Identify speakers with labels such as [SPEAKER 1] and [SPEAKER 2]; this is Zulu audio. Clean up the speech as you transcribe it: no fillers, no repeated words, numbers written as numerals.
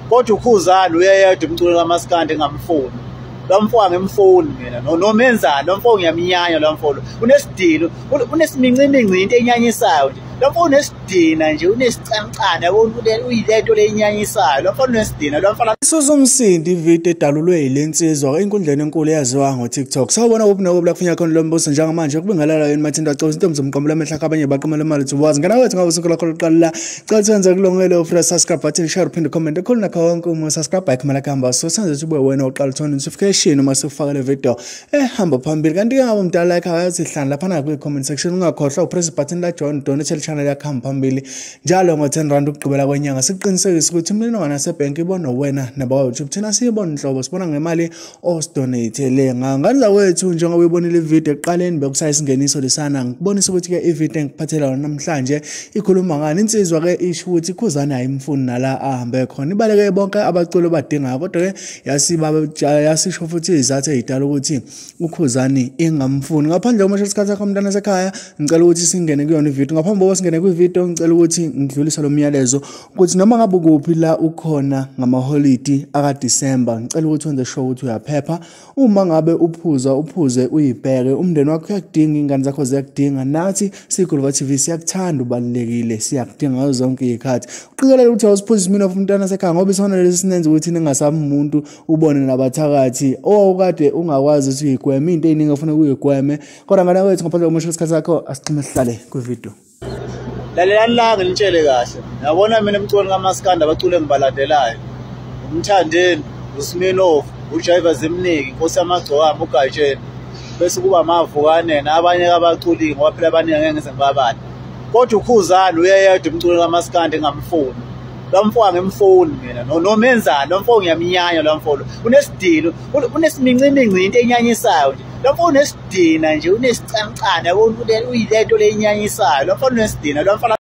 [SPEAKER 1] Kodwa uKhuzani uyeyedwa umculo kaMaskandi engamfuni. Lo mfo angimfuni mina, nomenzani lo mfo ngiyamnyanya lo mfo lo. Unesidina, unesimincincinci into enyanyisayo nje. Lo mfo unesidina nje, unesicancane yabo, uyilento lenyanyisayo. Lo mfo unesidina, lo mfo.
[SPEAKER 2] Isuzumsindi ividiyo edalulwe yilensizwa enkundleni enkulu eyaziwa ngo-TikTok. Sawubona kuphi nokuphi la kufinya khona lo mbuso njengamanje kubingelela yini Mathinta Cosi intombi zomqombela amehla abanye baqomela imali uthi wazi. Ngena wethu ngabe usuku lakho lokuqala la. Cela senze kulungele ufre subscribe button, share uphinde comment. Ekhulu nakho wonke uma subscribe ikhomela kuhamba. So senze ukuthi ube wena oqala uthola notification uma sifaka le video ehamba phambili. Kanti ke ngabe umdala like ayazihlala lapha kwi comment section, ungakhohlwa upress button la join donate channel yakho hamba phambili njalo ngo-10 rand ukugqibela kwenyanga. Siqinisekise ukuthi imininingwane yasebank ibona wena naba YouTube. Thina siyibona inhlobo, sibona ngemali osidonate le. Ngani zakwethu, njengoba uyibonile ivideo ekuqaleni bekusayisingeniso lesana, ngikubonisa ukuthi ke ivideo engikuphathela yona namhlanje ikhuluma ngani. Insizwa ke isho ukuthi Khuzani ayimfuni nala ahambe khona, ibaleke bonke abaculi abadingayo, kodwa ke yasisho futhi izathu ezidala ukuthi uKhuzani ingamfuni. Ngaphandle kokumosha isikhathi sakho mntana sekhaya, ngicela ukuthi singene kuyona ivideo. Ngaphambi kokuba singene kwivideo, ngicela ukuthi ngidlulise lo myalezo ukuthi noma ngabe ukuphi la ukhona ngamaholidi akaDisemba, ngicela ukuthi wenze sure ukuthi uyaphepha. Uma ngabe uphuza, uphuze uyibheke. Umndeni wakho uyakudinga, ingane zakho ziyakudinga, nathi siyiGuluva TV siyakuthanda, ubalulekile, siyakudinga ngazo zonke izikhathi. Uqikelele ukuthi awusiphuzi isminofu umntana sekhaya, ngoba isona lesi sinenza ukuthi ningasabi umuntu, ubone nabathakathi owawukade ungakwazi ukuthi uyigweme into eyiningi ofuna ukuyigweme. Kodwa ngane wethu, ngaphandle kokumosha isikhathi sakho, asixhume sihlale kwividiyo.
[SPEAKER 1] Lalelani la nginitshele kahle. Yabona mina emculweni kaMaskandi abaculi engibalandelayo, uMthandeni, uSminoff, uJaiva Zimniki, Inkosi Yamagcokama, uGatsheni, bese kuba amaVukane nabanye abaculi, ngoba phela abaningi angeke ngize ngibabale. Kodwa uKhuzani uyeyedwa umculo kaMaskandi engamfuni. Lo mfo angimfuni mina, nomenzani lo mfo ngiyamnyanya lo mfo lo. Unesidina, unesimincincinci into enyanyisayo nje. Lo mfo unesidina nje, unesicancane yabo, uyilento lenyanyisayo. Lo mfo unesidina, lo mfo.